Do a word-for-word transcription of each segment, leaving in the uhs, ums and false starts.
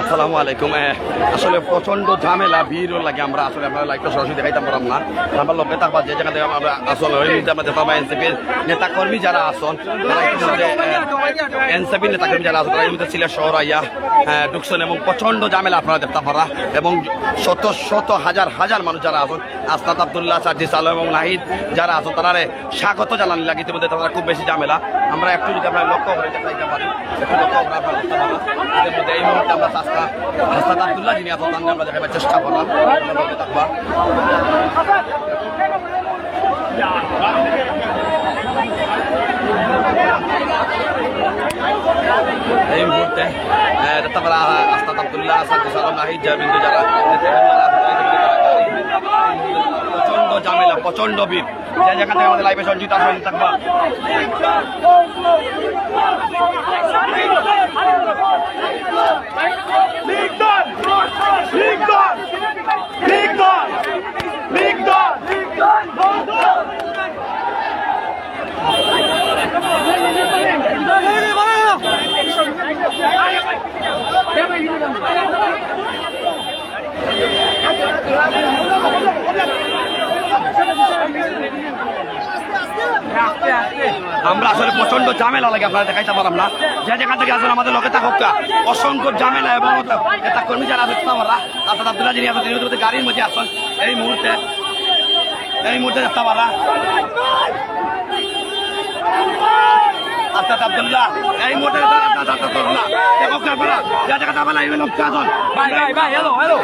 আসসালামু আলাইকুম। এ, আসলে প্রচণ্ড ঝামেলা, ভিড়ও লাগে। আমরা আসলে আপনারারে live-টা সরাসরি দেখাইতাম পারলাম না। আমরা লগে থাকবা, যে জায়গা থাকি আমরা আসলে ওই মুহূর্তে আমরা দেখতাম পারবা এনসিপির নেতাকর্মী যারা আছইন, তারা ইতিমধ্যে, এ, এনসিপির নেতাকর্মী যারা আছইন, তারা ইতিমধ্যে সিলেট শহর আইয়া, এ, ঢুকছইন এবং প্রচণ্ড ঝামেলা আপনারা দেখতাম পাররা এবং শত শত হাজার হাজার মানুষ যারা আছইন, আস্তাদ আব্দুল্লাহ, সার্জিস আলম এবং নাহিদ যারা আছইন, তারারে স্বাগত জানানি লাগে। ইতিমধ্যে তারা খুব বেশি ঝামেলা। আমরা একটু যদি আপনারা লক্ষ্য করে দেখাইতাম পারি, একটু লক্ষ্য করে আপনারা দেখতাম পারবা। এর মধ্যে এই মুহূর্তে আমরা আস্তাদ, আস্তাদ আব্দুল্লাহ যিনি আছইন, তানরে আমরা দেখাইবার চেষ্টা করলাম। আপনারা দেখতাম পারবা। এই মুহূর্তে, এ, দেখতাম পাররা, আস্তাদ আব্দুল্লাহ, সার্জিস আলম, নাহিদ, জয়বিন্দু যারা, প্রচণ্ড ঝামেলা, প্রচণ্ড ভিড়। যে যেখান থাকি আমাদের live-এ সংযুক্ত আছইন, থাকবা। আমরা আসলে প্রচণ্ড ঝামেলা লাগে, আপনারারে দেখাইতাম পারলাম না। যে যেখান থাকি আছইন আমাদের লগে থাকউক্কা। অসংখ্য ঝামেলা এবং নেতাকর্মী যারা আছইন, তারা আস্তাদ আব্দুল্লাহ যিনি আছইন, তিনি ইতিমধ্যে গাড়ির মধ্যে আছইন। এই মুহূর্তে, এই মুহূর্তে দেখতাম পাররা। আস্তাদ আব্দুল্লাহ, এই মুহূর্তে দেখতাম পাররা, আস্তাদ আব্দুল্লাহ। দেখউক্কা আপনারা, যে জায়গা থাকি আপনারা এই লোক আছইন। ভাই, ভাই, ভাই, hello, hello।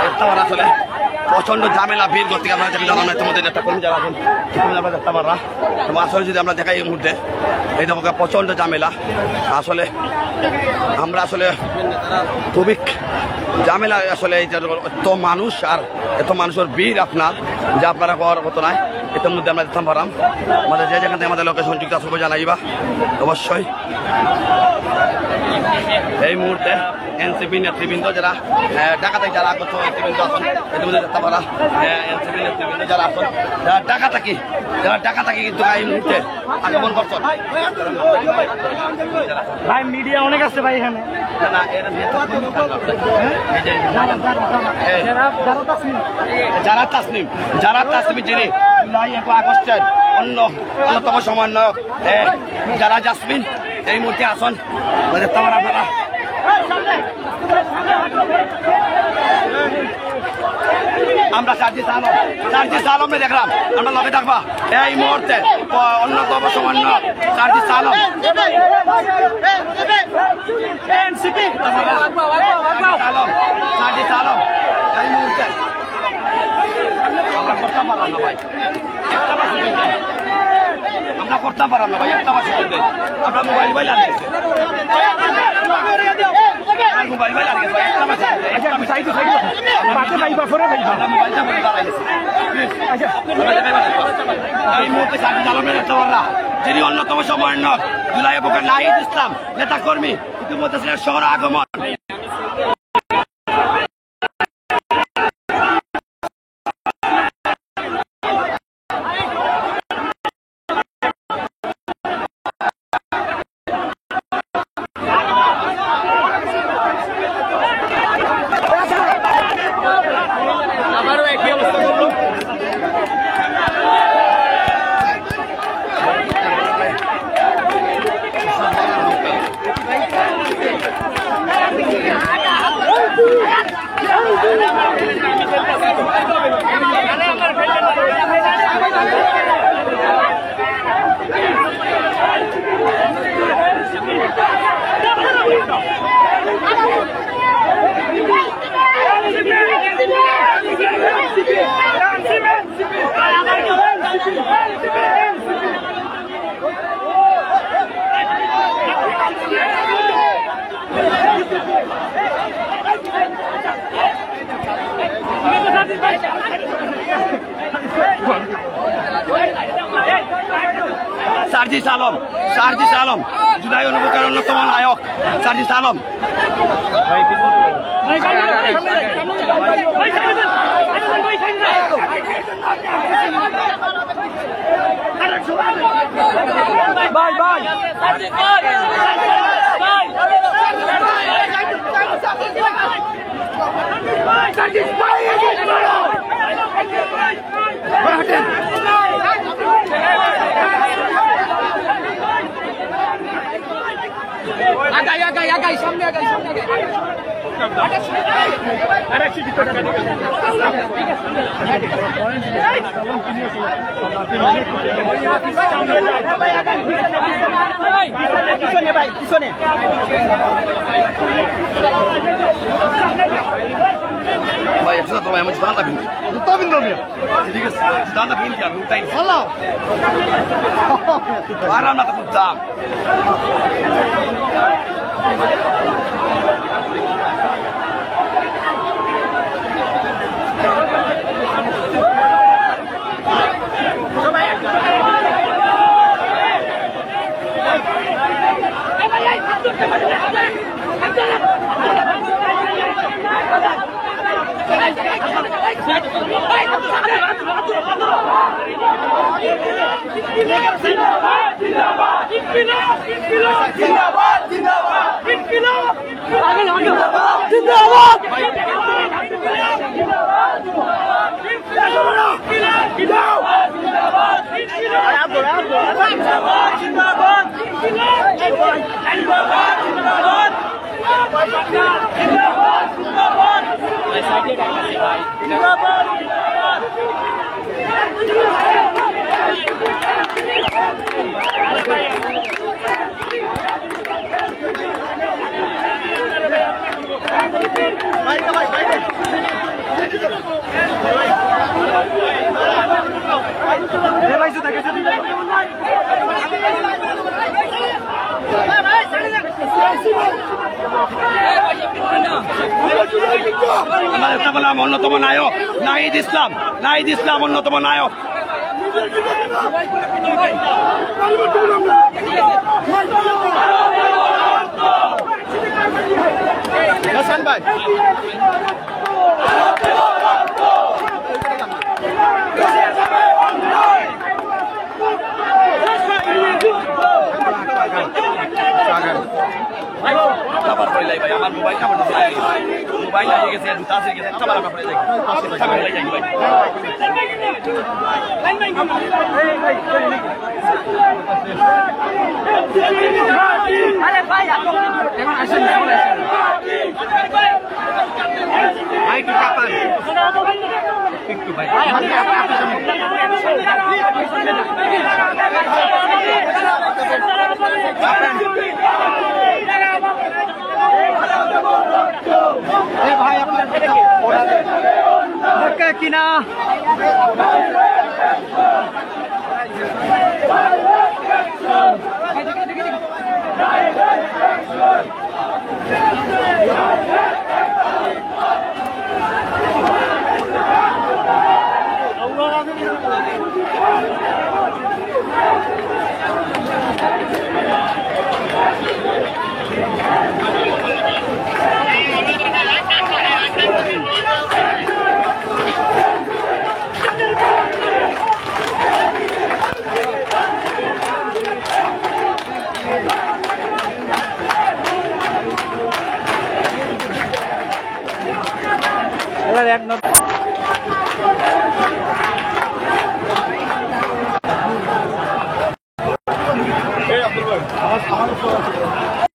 দেখতাম পাররা আসলে প্রচণ্ড ঝামেলা, ভিড় করতে আপনারা যেটা জানানো, ইতিমধ্যে নেতাকর্মী যারা আছইন, ইতিমধ্যে আপনারা দেখতাম পাররা। তো আসলে যদি আমরা দেখাই এই মুহূর্তে, এই দেখউক্কা প্রচণ্ড ঝামেলা। আসলে আমরা আসলে খুবই ঝামেলা আসলে, এই যে এত মানুষ আর এত মানুষর ভিড় আপনার, যা আপনারা কওয়ার মতো নায়। ইতিমধ্যে আমরা দেখতাম পারলাম, আমাদের যে যেখান থাকি আমাদের লগে সংযুক্ত আছইন, জানাইবা অবশ্যই। এই মুহূর্তে এনসিপি নেতৃবৃন্দ যারা, এ, ঢাকা থাকি যারা আগত নেতৃবৃন্দ আছইন, ইতিমধ্যে দেখতাম পাররা, এ, এনসিপি নেতৃবৃন্দ যারা আছইন, যারা ঢাকা থাকি, যারা ঢাকা থাকি কিন্তু এই মুহূর্তে আগমন করছইন। ভাই, মিডিয়া অনেক আছে ভাই এখানে। না, না, এরা নেতা কর্মী না। এই যে, যারা, যারা, যারা, এ, যারা, যারা তাসনিম। যারা তাসনিম, যারা তাসনিম যিনি জুলাই এবং আগস্টের অন্য, অন্যতম সমন্বয়ক, এ, যারা জাসমিন এই মুহূর্তে আছইন, দেখতাম পাররা আপনারা। আমরা সার্জিস আলম, সার্জিস আলমরে দেখলাম, আমরা লগে থাকবা। এই মুহূর্তে অন্যতম সমন্বয়ক সার্জিস আলম। এনসিপি। সার্জিস আলম, সার্জিস আলম। এই মুহূর্তে আমরা করতাম পারলাম না ভাই। একটা বার সুযোগ দেন। আমরা করতাম পারলাম না ভাই, একটা বার সুযোগ দেন। আমরা মোবাইল ভাই লাগিয়েছি। আমার মোবাইল ভাই লাগিয়েছি ভাই, একটা বার সুযোগ দেন। আচ্ছা, সাইডে, সাইডে। পাশে ভাই, পাশে ভাই। আমরা মোবাইলটা বন্ধ লাগাইছি। আচ্ছা। এই মুহূর্তে সার্জিস আলমরে দেখতাম পাররা, যিনি অন্যতম সমন্বয়ক জুলাই বুকের নাহিদ ইসলাম, নেতাকর্মী, ইতিমধ্যে সিলেট শহর আগমন। সার্জিস আলম, সার্জিস আলম, জুলাই গণভোটের অন্যতম নায়ক সার্জিস আলম। ভাই, ভাই। আগাই, আগাই, আগাই, সামনে আগাই, সামনে আগাই। পিছনে ভাই, পিছনে। ভাই, একশো টাকা ভাই, আমার জুতা আনতা কিন্তু। জুতা পিন্দো মিয়া। ঠিক আছে, জুতা আনতা কিন্তু আমি উঠাই। ভালো। আর আমরা তো খুব দাম। আমরা চেষ্টা করলাম অন্যতম নায়ক নাহিদ ইসলাম, নাহিদ ইসলাম অন্যতম নায়ক। হাসান ভাই। আবার পড়ে যাই ভাই, আমার মোবাইল আবার মোবাইল হারিয়ে গেছে, জুতা ছিঁড়ে গেছে, একটা বার আমরা পড়ে যাই। আবার পড়ে যাই ভাই। ভাই, একটু কাঁপান। একটু ভাই। এই ভাই, আপনার ধাক্কা কিনা?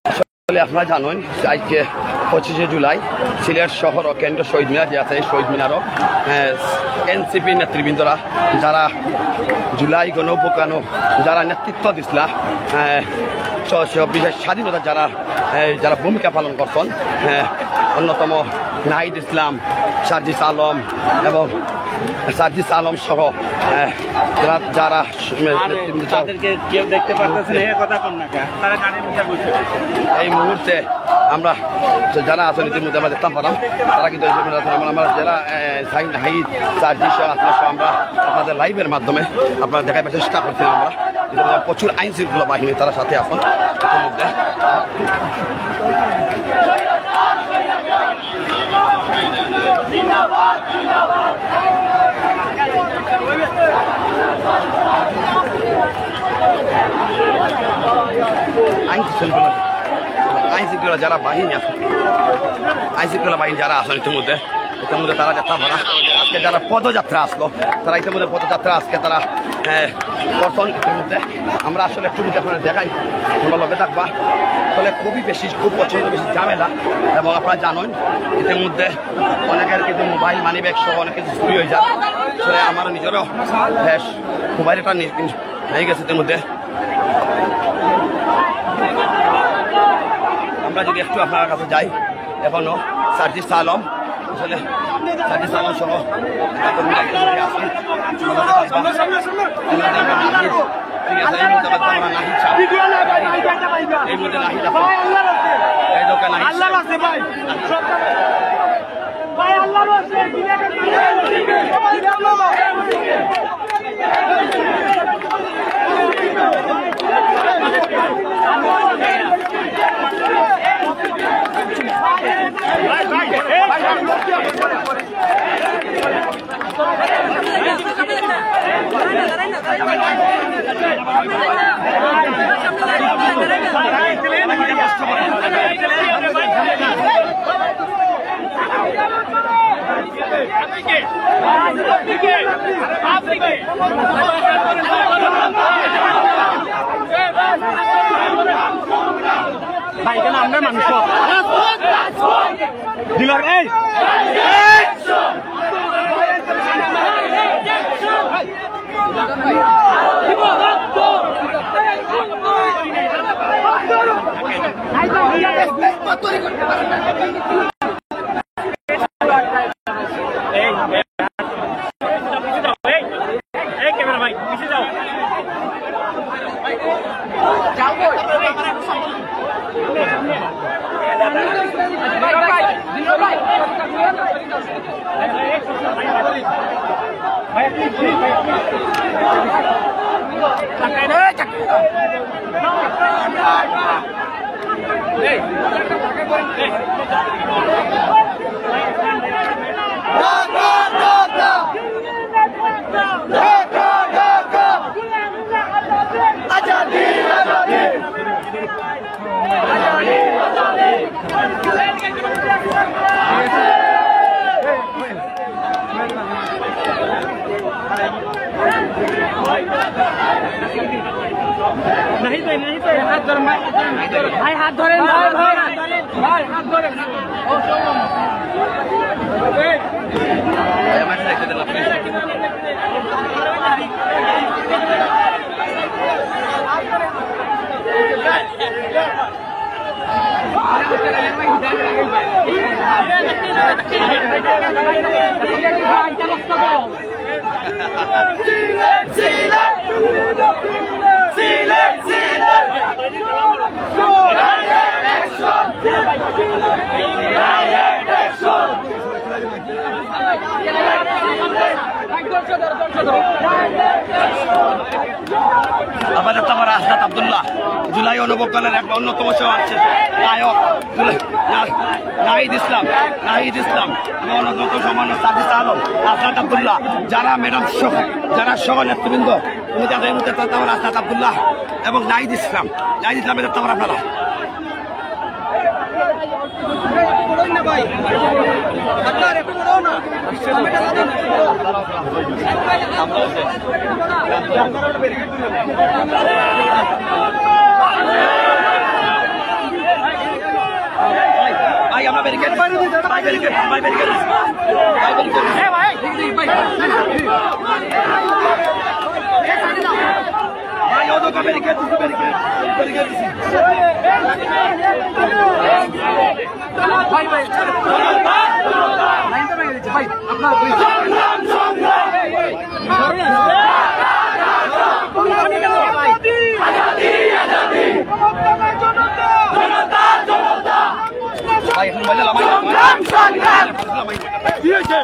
আসলে আপনারা জানেন, আজকে পঁচিশে জুলাই সিলেট শহর ও কেন্দ্র শহীদ মিনার যে আছে, এই শহীদ মিনারও, আহ, এনসিপি নেতৃবৃন্দরা যারা জুলাই গণ অভ্যুত্থানও যারা নেতৃত্ব দিছিলা, আহ, স-, স-, বিশেষ স্বাধীনতা যারা, আহ, যারা ভূমিকা পালন করছেন, আহ, অন্যতম নাহিদ ইসলাম, সার্জিস আলম এবং সার্জিস আলম সহ, আহ, যারা, যারা আরে, তাদেরকে কেউ দেখতে পারতেছে না, এর কথা কন না কা? তারা গানের মুখে বসে। এই মুহূর্তে আমরা যারা আছেন ইতিমধ্যে আমরা দেখতাম পারলাম, তারা কিন্তু এই জন্য আছেন। আমরা, আমরা যারা, আহ, সাইন হাইট, সার্জিস সহ আছেন, সহ আমরা আপনাদের লাইভের মাধ্যমে আপনারা দেখাবার চেষ্টা করছিলাম আমরা। কিন্তু প্রচুর আইন শৃঙ্খলা বাহিনী তারা সাথে আছেন ইতিমধ্যে। আইন শৃঙ্খলা, আইন শৃঙ্খলা যারা বাহিনী আছে, আইন শৃঙ্খলা বাহিনী যারা আছেন ইতিমধ্যে, ইতিমধ্যে তারা যাত্রা করা, আজকে যারা পদযাত্রা আসলো, তারা ইতিমধ্যে পদযাত্রা আজকে তারা, আহ, করছেন। ইতিমধ্যে আমরা আসলে একটু যদি আপনারা দেখাই, তোমরা লগে থাকবা, তাহলে খুবই বেশি, খুব প্রচণ্ড বেশি ঝামেলা। এবং আপনারা জানেন, ইতিমধ্যে অনেকের কিন্তু মোবাইল, মানি ব্যাগ সহ অনেক কিছু চুরি হয়ে যায়। আসলে আমার নিজেরও, আহ, মোবাইল একটা নি-, নিয়ে গেছে ইতিমধ্যে। আমরা যদি একটু আপনার কাছে যাই, এখনো সার্জিস আলম, আসলে সার্জিস আলম সহ কর্মীরা এখানে আছেন। এই মুহূর্তে আমরা নাহিদ, ঠিক আছে, এই মুহূর্তে আমরা নাহিদ সাহেব। এই মুহূর্তে নাহিদ আছে। এই দোকান নাহিদ সাহেব। ভাই, এখানে আমরা মানুষ। দিলার, এই! ভাই, হাত ধরেন, ভাই, ভাই, হাত ধরেন। আমাদের তো আমার আসনাত আব্দুল্লাহ, জুলাই অনুভব দলের এক অন্যতম সহ আছে নায়ক জুলাই, না-, নাহিদ ইসলাম, নাহিদ ইসলাম, আমার অন্যতম সম্মানিত সার্জিস আলম, আসনাত আব্দুল্লাহ, যারা ম্যাডাম সহ, যারা সহ নেতৃবৃন্দ, তুমি যাদের মধ্যে তারা আমার আসনাত আব্দুল্লাহ এবং নাহিদ ইসলাম, নাহিদ ইসলামের তো আমার আপনারা। ভাই, আমরা ব্যারিকেড, ভাই, ব্যারিকেড, ভাই, ব্যারিকেড, ভাই, ব্যারিকেড। ভাই, ও দোকান ব্যারিকেড দিছি, ব্যারিকেড, ব্যারিকেড দিছি। ভাই, ভাই, লাইনটা ভেঙে দিচ্ছে, ভাই, আপনার, প্লিজ। ভাই, এখন বলে লামাই। কি হয়েছে?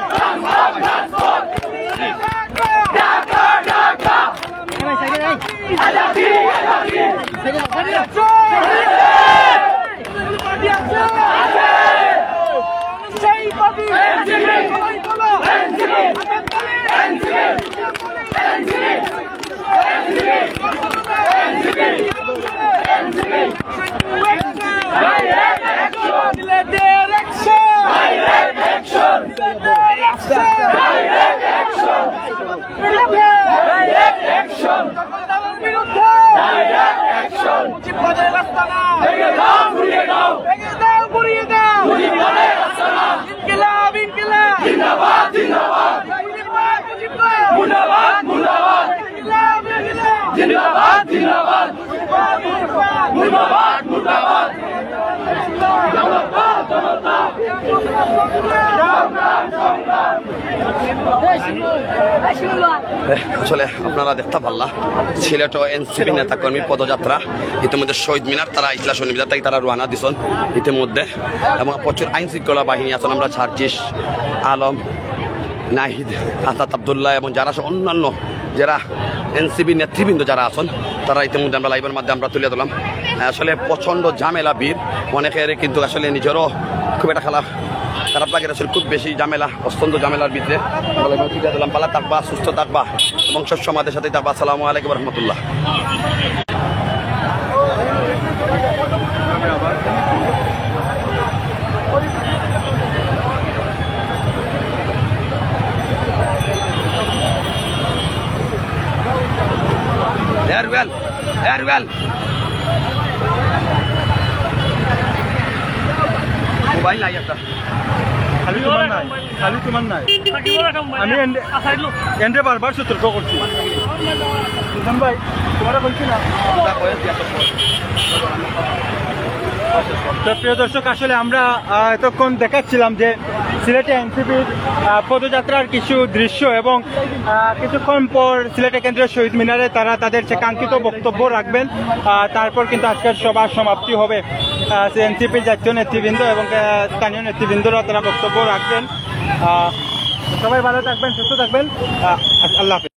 মুর্দাবাদ, মুর্দাবাদ। জিন্দাবাদ, জিন্দাবাদ। মুর্দাবাদ, মুর্দাবাদ। আসলে আপনারা দেখতা পারলা সিলেটো এনসিপি নেতাকর্মী পদযাত্রা। ইতিমধ্যে শহীদ মিনার তারা আইছলা, শহীদ মিনার থাকি তারা রওনা দিছইন ইতিমধ্যে, এবং প্রচুর আইন শৃঙ্খলা বাহিনী আছইন। আমরা সার্জিস আলম, নাহিদ, আসাদ আব্দুল্লাহ এবং যারা সহ অন্যান্য যারা এনসিপি নেতৃবৃন্দ যারা আছইন, তারা ইতিমধ্যে আমরা লাইভের মাধ্যমে আমরা তুলে ধরলাম। আসলে প্রচণ্ড ঝামেলা ভিড়, অনেকের কিন্তু আসলে নিজেরও খুব একটা খারাপ, খারাপ লাগে। আসলে খুব বেশি ঝামেলা, অত্যন্ত ঝামেলার ভিতরে আমরা লাইভে তুলে ধরলাম। ভালা থাকবা, সুস্থ থাকবা এবং সব সমাজের সাথে থাকবা। আসসালামু আলাইকুম রহমতুল্লাহ। এ রুবেল, এ রুবেল। মোবাইল নাই একটা। খালি তোমার নাই, খালি তোমার নাই। আমি এন্ডে, এন্ডে বারবার সতর্ক করছি। সুজন ভাই, তোমারে কইছি না? তো প্রিয় দর্শক, আসলে আমরা, আহ, এতক্ষণ দেখাচ্ছিলাম যে সিলেটে এনসিপির, আহ, পদযাত্রার কিছু দৃশ্য এবং, আহ, কিছুক্ষণ পর সিলেটের কেন্দ্রীয় শহীদ মিনারে তারা তাদের সে কাঙ্ক্ষিত বক্তব্য রাখবেন। আহ, তারপর কিন্তু আজকের সভা সমাপ্তি হবে। আহ, এনসিপির জাতীয় নেতৃবৃন্দ এবং, আহ, স্থানীয় নেতৃবৃন্দরা তারা বক্তব্য রাখবেন। আহ, সবাই ভালো থাকবেন, সুস্থ থাকবেন। আহ, আল্লাহ হাফেজ।